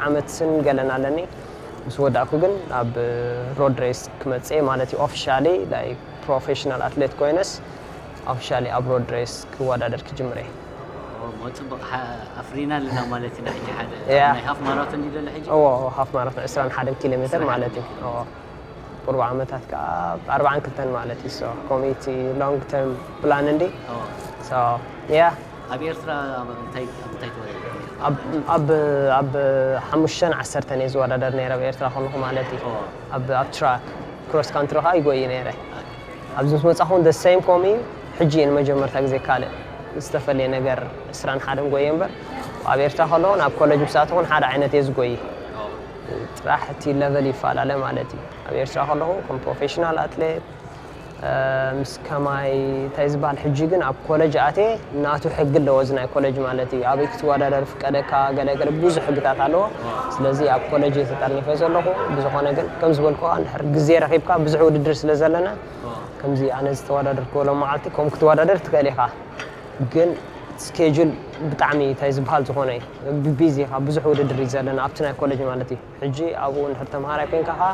ዓመትን ገለን ኣለኒ። ምስ ወዳእኩ ግን ኣብ ሮድ ሬስ ክመጽእ ማለት እዩ። ኦፊሻሊ ላይክ ፕሮፌሽናል ኣትሌት ኮይነስ ኦፊሻሊ ኣብ ሮድ ሬስ ክወዳደር ክጅምር እየ። እሞ ጽቡቕ ሓ- ኣፍሪና ኣለና ማለት ኢና። ሕጂ ሓደ ያ። ናይ ሃፍ ማራቶን ይደለ ሕጂ እዎ፣ ሃፍ ማራቶን ዕስራን ሓደን ኪሎ ሜትር ማለት እዩ። እዎ። ቁርብ ዓመታት ከዓ ኣርባዓን ክልተን ማለት እዩ። ሶ ኮሚቲ ሎንግ ተርም ፕላን እንዲ እዎ። ሶ ያ ኣብ ኤርትራ ኣብ እንታይ ኣብ እንታይ ተወዳዲርካ? ኣብ ኣብ ኣብ ሓሙሽተን ዓሰርተን እየ ዝወዳደር ነይረ ኣብ ኤርትራ ከለኹ ማለት እዩ። እዎ። ኣብ ኣብ ትራክ ክሮስ ካንትሪ ከዓ ይጎይ ነይረ። ኣብዚ ምስ መጻኹ ደ ሴም ኮሚ ሕጂ እየ ንመጀመርታ ግዜ ካልእ ዝተፈለየ ነገር ዕስራን ሓደን ጎየ እምበር ኣብ ኤርትራ ከለኹን ኣብ ኮሌጅ ምስ ኣተኹን ሓደ ዓይነት እየ ዝጎይ። እዎ። ጥራሕ እቲ ለቨል ይፈላለ ማለት እዩ። ኣብ ኤርትራ ከለኹ ከም ፕሮፌሽናል ኣትሌት እ፣ ምስ ከማይ እንታይ ዝበሃል ሕጂ ግን ኣብ ኮሌጅ ኣትየ ናቱ ሕጊ ኣለዎ እዚ ናይ ኮሌጅ ማለት እዩ። ኣበይ ክትወዳደር ፍቀደካ ገለ ገለ ብዙሕ ሕግታት ኣለዎ። ስለዚ ኣብ ኮሌጅ እየ ተጠርኒፈ ዘለኹ። ብዝኾነ ግን ከም ዝበልኩ እንድሕር ግዜ ረኺብካ ብዙሕ ውድድር ስለ ዘለና ከምዚ ኣነ ዝተወዳደርክዎ ሎም መዓልቲ ከም ክትወዳደር ትኽእል ኢኻ። ግን ስኬጁል ብጣዕሚ እንታይ ዝበሃል ዝኾነ እዩ። ቢዚ ኢኻ ብዙሕ ውድድር እዩ ዘለና ኣብቲ ናይ ኮሌጅ ማለት እዩ። ሕጂ ኣብኡ እንድሕር ተምሃራይ ኮይንካ ኸዓ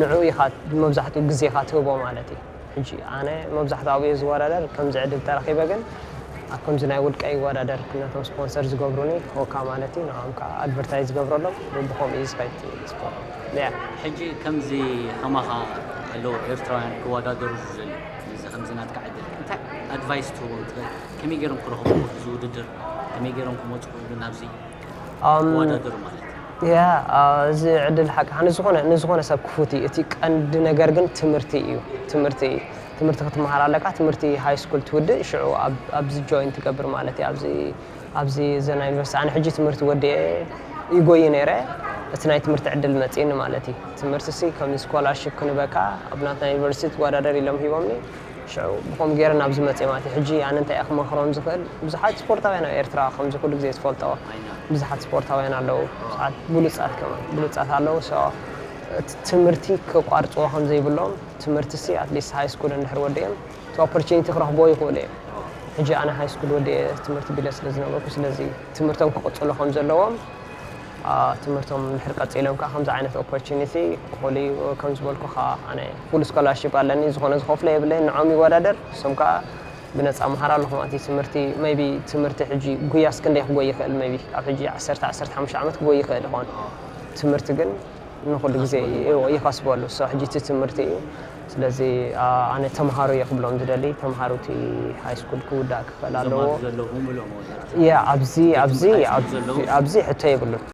ንዕኡ ኢኻ መብዛሕትኡ ግዜኻ ትህቦ ማለት እዩ። ሕጂ ኣነ መብዛሕትኡ ኣብኡ እየ ዝወዳደር። ከምዚ ዕድል ተረኺበ ግን ኣብ ከምዚ ናይ ውልቀ ይወዳደር ነቶም ስፖንሰር ዝገብሩኒ ሆካ ማለት እዩ ንዕኦም ከዓ ኣድቨርታይዝ ዝገብረሎም ብብኸምኡ እዩ ዝኸይድ ስፖርት። ያ ሕጂ ከምዚ ከማኻ ኣለዉ ኤርትራውያን ክወዳደሩ ዝደልዩ እዚ ከምዚ ናትካ ዕድል እንታይ ኣድቫይስ ትህቦም ትኽእል? ከመይ ገይሮም ክረኽቡ እዚ ውድድር ከመይ ገይሮም ክመፁ ክእሉ ናብዚ ኣም፣ ክወዳደሩ ማለት እዩ? ያ አ፣ እዚ ዕድል ሓቂ ንዝኾነ ንዝኾነ ሰብ ክፉት እዩ። እቲ ቀንዲ ነገር ግን ትምህርቲ እዩ። ትምህርቲ ትምህርቲ ክትመሃር ኣለካ። ትምህርቲ ሃይ ስኩል ትውድእ ሽዑ ኣብ- ኣብዚ ጆይን ትገብር ማለት እዩ። ኣብዚ ኣብዚ ዘና ዩኒቨርሲቲ ኣነ ሕጂ ትምህርቲ ወዲኤ ይጎይ ነይረ። እቲ ናይ ትምህርቲ ዕድል መፅእኒ ማለት እዩ። ትምህርቲ ሲ ከም ስኮላርሽፕ ክንበካ ኣብ ናትና ዩኒቨርሲቲ ትወዳደር ኢሎም ሂቦምኒ። ሽዑ ብኸም ገይረ ናብዚ መፅእ ማለት እዩ። ሕጂ ኣነ እንታይ እየ ክመኽሮም ዝኽእል ብዙሓት ስፖርታውያን ኣብ ኤርትራ ከምዚ ኩሉ ግዜ ዝፈልጦ ብዙሓት ስፖርታውያን ኣለዉ። ብዙሓት ብሉፃት ከማን ብሉፃት ኣለዉ። ሶ እቲ ትምህርቲ ክቋርፅዎ ከም ዘይብሎም ትምህርቲ ሲ ኣትሊስት ሃይ ስኩል እንድሕር ወዲኦም እቲ ኦፖርቹኒቲ ክረኽብዎ ይኽእሉ እዮም። ሕጂ ኣነ ሃይ ስኩል ወዲኤ ትምህርቲ ቢለ ስለ ዝነበርኩ ስለዚ ትምህርቶም ክቕፅሉ ከም ዘለዎም አ፣ ትምህርቶም እንድሕር ቀፂሎም ከዓ ከምዚ ዓይነት ኦፖርቹኒቲ ክኽእሉ እዩ። ከም ዝበልኩ ከዓ ኣነ ፉል ስኮላርሽፕ ኣለኒ። ዝኾነ ዝኸፍሎ የብለይን። ንዖም ይወዳደር እሶም ከዓ ብነፃ መሃር ኣለኹ ማለት እዩ። ትምህርቲ ሜቢ ትምህርቲ ሕጂ ጉያስ ክንደይ ክጎይ ይኽእል ሜቢ ካብ ሕጂ ዓሰርተ ዓሰርተ ሓሙሽተ ዓመት ክጎይ ይኽእል ይኾን። ትምህርቲ ግን ንኹሉ ግዜ ይኸስበሉ። ሶ ሕጂ እቲ ትምህርቲ እዩ። ስለዚ አ፣ ኣነ ተምሃሮ እየ ክብሎም ዝደሊ። ተምሃሮ እቲ ሃይ ስኩል ክውዳእ ክኽእል ኣለዎ። ዘለኹም ብሎም ያ ኣብዚ ኣብዚ ኣብዚ ሕቶ የብሉን።